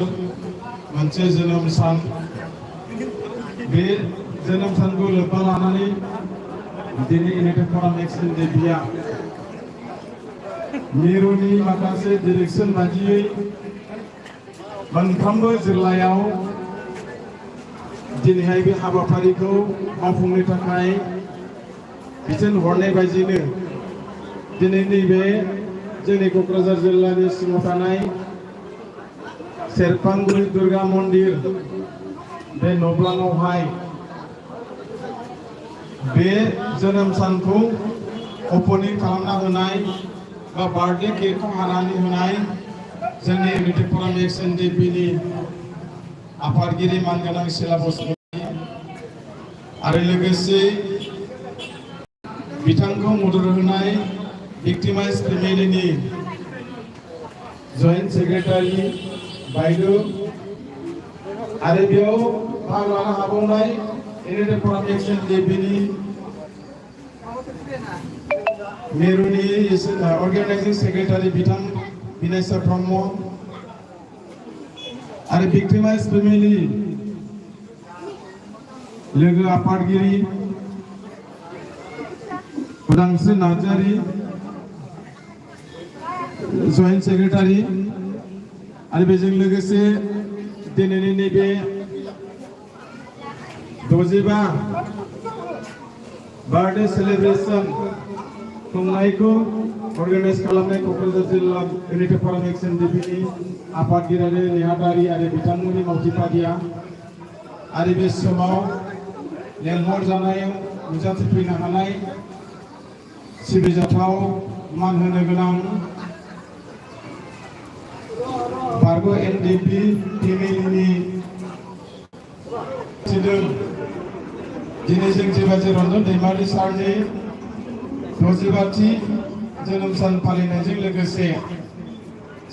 मोनसे जोनोम सान बे जोनोम सानखौ लोब्बा लानानै दिनै इउनाइटेड फराम एक्सन देबिया मिरुनि माखासे डिरेक्सन बादियै मोनफ्रोमबो जिल्लायाव दिनैहाय बे हाबाफारिखौ मावफुंनो थाखाय बिथोन हरनाय बायदिनो दिनै नैबे जोंनि क'क्राझार जिल्लानि सिङाव थानाय सेरफांगुरि दुर्गा मन्दिर बे नब्लाङावहाय बे जोनोम सानखौ अपेनिं खालामना होनाय बा बार्थडे केकखौ हानानै होनाय जोंनि इउनाइटेड फराम एक्सन देबिनि आफादगिरि मानगोनां सिला बसुमतारी आरो लोगोसे बिथांखौ मदद होनाय भिक्टिमाइज फेमिलिनि जइन्ट सेक्रेटारि बायदु आरो बेयाव बाहागो लानो हाबावनाय इउनाइटेड फराम एक्सन देबिनि मिरुनि अर्गेनाइजिं सेक्रेटारि बिथां बिनेश्वर ब्रह्म आरो भिक्टिमाइज फेमिलि लोगो आफादगिरि उदांस्रि नार्जारी जइन्ट सेक्रेटारि आरो बेजों लोगोसे दिनैनि नैबे 65 बार्थडे सेलिब्रेशन खुंनायखौ अर्गानाइज खालामनाय क'क्राझार जिल्ला इउनाइटेड फराम एक्सन देबिनि आफादगिरि नेहाथारि आरो बिथांमोननि मावथिफारिया आरो बे समाव लेंहरजानायाव नुजाथिफैनो हानाय सिबिजाथाव मान होनो गोनां बारग' एनडिपि फेमिलिनि दिनै जों जेबादि रन्जन दैमारि सारनि 65थि जोनोम सान फालिनायजों लोगोसे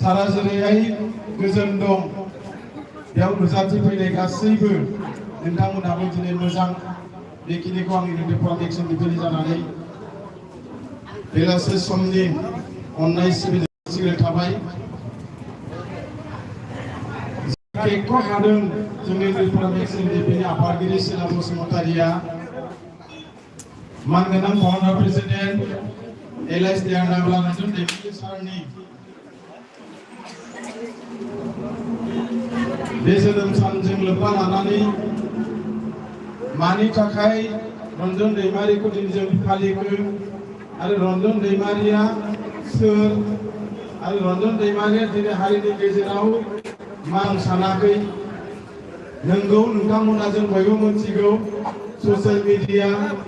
सारा जिल्लायाव गोजोन दं बेयाव नुजाथिफैनाय गासैबो नोंथांमोनहाबो दिनै मोजां बेखिनिखौ आं इउनाइटेड फराम एक्सन देबिनि जानानै बेलासे समनि अननाय सिबिनाय थाबाय केकखौ हादों जोंनि इउनाइटेड फराम एक्सन देबिनि आफादगिरि सिला बसुमतारीया मानगोनां फाउन्डार प्रेसिडेन्ट एलएस देयानाब्ला रन्जन दैमारि सारनि बे जोनोम सानजों लोब्बा लानानै मानि थाखाय रन्जन दैमारिखौ दिनै जों फालियो आरो रन्जन दैमारिया सोर आरो रन्जन दैमारिया दिनै हारिनि गेजेराव मान सानाखै नंगौ नोंथांमोना जों बयबो मिथिगौ ससियेल मिडिया